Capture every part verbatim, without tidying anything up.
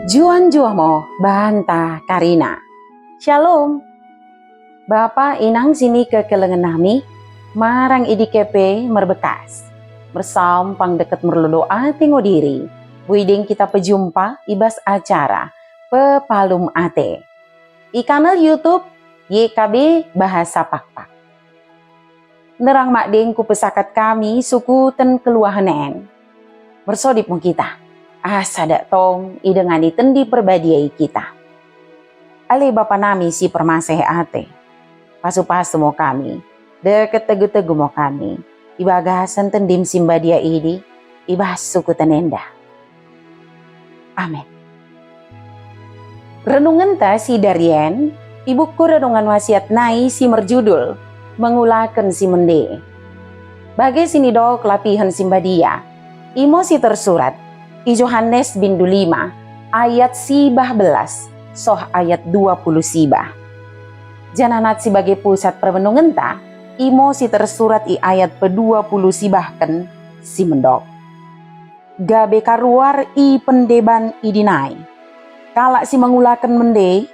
Njuah-njuah mo banta karina. Shalom. Bapa inang sinikekelengen nami, marang i dike pe merbekas. Mersampang dekket merlolo ate ngo diri, boi deng kita pejumpa i bas acara Pepalum Ate i kanal YouTube Y K B Bahasa Pakpak. Sinderrang madeng kupesakat kami sukuten keluahen en, mersodip mo kita, asa dak tong idengani Tendi Perbadia i kita. Ale Bapa nami si permaseh ate, pasu-pasu mo kami, dekket tegu-tegu mo kami, i bagasen Tendim si mbadia idi, i bas sukuten enda. Amen. Renungenta sidarien i buku Renungan Wasiat nai si merjudul Mengulaken si Mende. Bage sinidok lapihen si mbadia, imo si tersurat i Johanes bindu lima ayat sibah belas soh ayat dua puluh sibah. Janah nat si bage pusat permenungenta, imo si tersurat i ayat pedua puluh sibahken si mendok. Gabe karuar i pendeban idi nai. Kalak si mengulaken mende,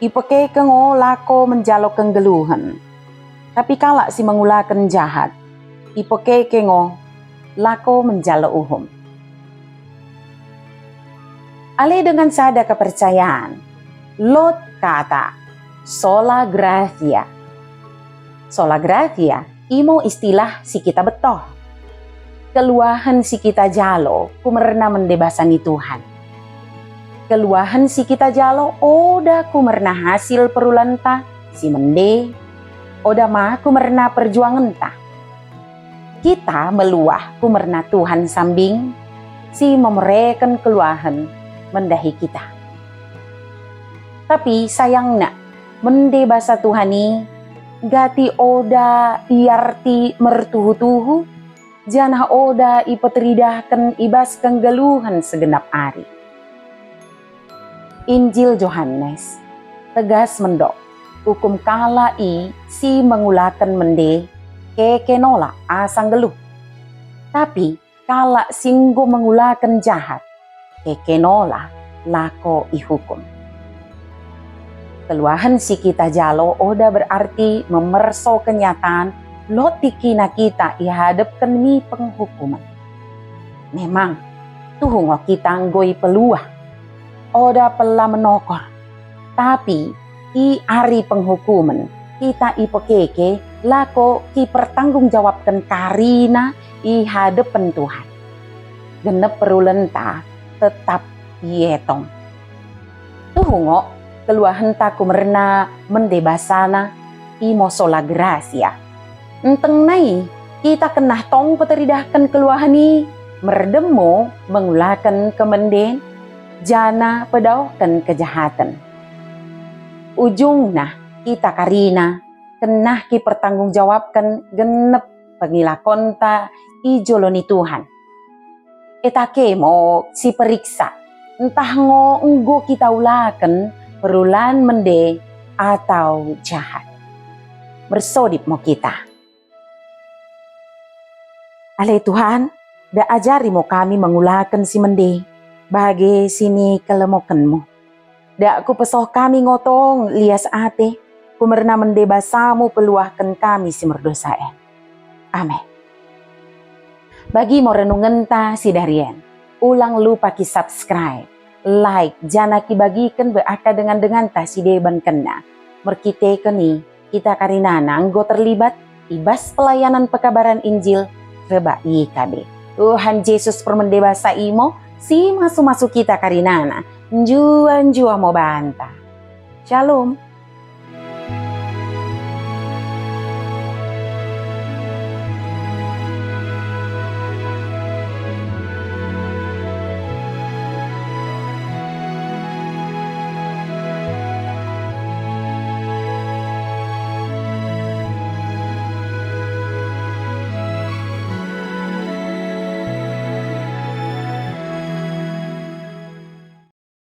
ipekeke ngo lako menjalo kenggeluhen. Tapi kalak si mengulaken jahat, ipekeke ngo lako menjalo uhum. Ale dengan sada kepercayaan, lot kata sola gratia. Sola gratia imo istilah si kita bettoh. Keluahen si kita jalo kumerna mende basa ni Tuhan. Keluahen si kita jalo oda kumerna hasil perulanta si mende, oda ma kumerna perjuangenta. Kita meluah kumerna Tuhan sambing si memereken keluahen mendahi kita. Tapi sayangna, mende basa Tuhan i gati oda iarti mertuhu-tuhu, janah oda ipeteridahken i bas kenggeluhen segenap ari. Injil Johanes tegas mendok, ukum kalak i si mengulaken mende keke nola asa nggeluh. Tapi kalak si enggo mengulaken jahat, keke nola lako ihukum. Keluahen si kita jalo oda berarti memerso kenyataan lot tikkina kita ihadepken mi penghukumen. Memang, tuhu ngo kita enggo ipeluah, oda pella menokor, tapi i ari penghukumen kita ipekeke lako kipertanggungjawabken karina i hadepen Tuhan. Genep perulenta tetap ietong. Tuhu ngo, keluahenta kumerna mende basana imo sola gratia. Nteng nai kita kennah tong peteridahken keluahen i, merdem mo mengulaken kemenden, janah pedaohken kejahaten. Ujungna kita karina kennah kipertanggungjawabken genep pengilakonta i jolo ni Tuhan. Eta ke mo siperiksa, ntah ngo enggo kita ulaken perulan mende atau jahat. Mersodip mo kita. Ale Tuhan, dak ajari mo kami mengulaken si mende, bage sinikelemokenmu. Dak kupesoh kami ngo tong lias ate, kumerna mende basamu peluahken kami si merdosa en. Amen. Bagi mo renungenta sidarien, ulang lupa ki-subscribe, like, janah kibagiken be akka dengan-denganta si deban kenna. Merkiteken i, kita karinana enggo terlibat i bas pelayanan pekabaran Injil rebbak Y K B. Tuhan Jesus permende basa i mo si masu-masu kita karinana. Njuah-njuah mo banta. Shalom.